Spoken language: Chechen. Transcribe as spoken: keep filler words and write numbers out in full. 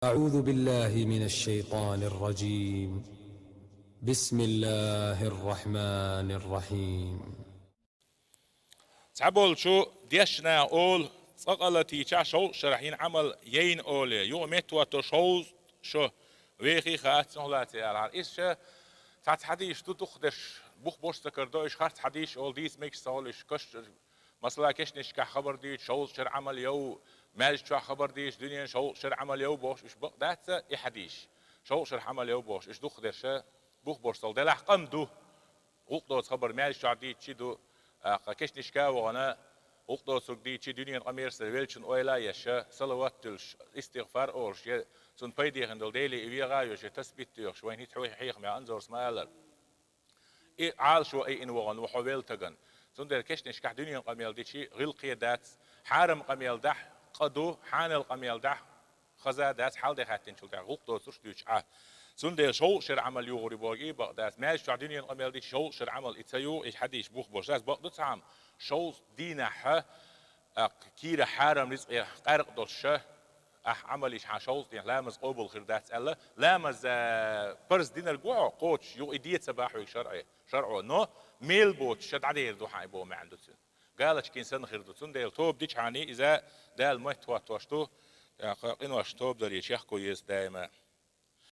أعوذ بالله من الشيطان الرجيم. بسم الله الرحمن الرحيم. Цхьаболчу дешна олу, цкъа къа латийча шовзткъа шарахь йина Ӏамал яйна олий, юха меттахӀотто шовзткъа шо вехий хац нохлаций аьлла. Иза ша цхьацца хьадийш ду дукхахдерш, бух бош ца карадо, уьш харц хьадийш олу дийца мегаш ца олу уьш каш. Масала, кешнашкахь хабар дийцича шовзткъа шеран Ӏамал йов, маьждиг чохь хабар дийцича дуьненан шовзткъа шеран Ӏамал йов бохуш, уьш бакъ дац и хьадийш. Шовзткъа шеран Ӏамал йов бохуш, уьш дукхахдерш бух бош ца олу, делахь къам ду. ГӀуллакх доцу хабар маьждиг чохь дийцича ду, тӀаккха кешнашка а вахана, гӀуллакх доцург дийцича дуьненан къамелаш, веллачун ойла а еш, салават а туьллуш, истигъфар а олуш, я цунна пайдехина долу Деле и вегӀа а йолуш, я тасбит а доьхуш, вайна хӀинца хьехамехь Анзорс ма-аллара. И Ӏалашо айина вахана ву хьо велла тагана. Цундела кешнашкахь дуьненан къамел дича гӀиллакхе дац, хьарам къамел дахь къа ду, хьанал къамел дахь хаза дац, хьал де хаьттинчул тӀаьхьа гӀуллакх доцурш дуьйцуш Ӏа. Цундела шовзткъа шеран Ӏамал юхур ю боху и бакъ дац. Маьждиг чохь дуьненан къамел дича шовзткъа шеран Ӏамал и ца юху, и хьадийш бух бош дац. Бакъ ду цхьа хӀума, шовзткъа дийнахь а кийра хьарам рицкъе къаьркъа долуш ша, ахь Ӏамал йича хьан шовзткъа дийнахь ламаз къобал хир дац аьлла, ламаз, а, парз динарг ву хьо кхочуш, юха и де ца бахь вайга шарӀе, шарӀо. Но мел боцуш ша дӀадер ду хьан и боху маьӀна ду цуьнан. Галочкин санна хир ду. Цундела тоба дичхьана иза Дала меттахӀоттош ду, тӀаккха къиношна тоба даре чехко еза даима.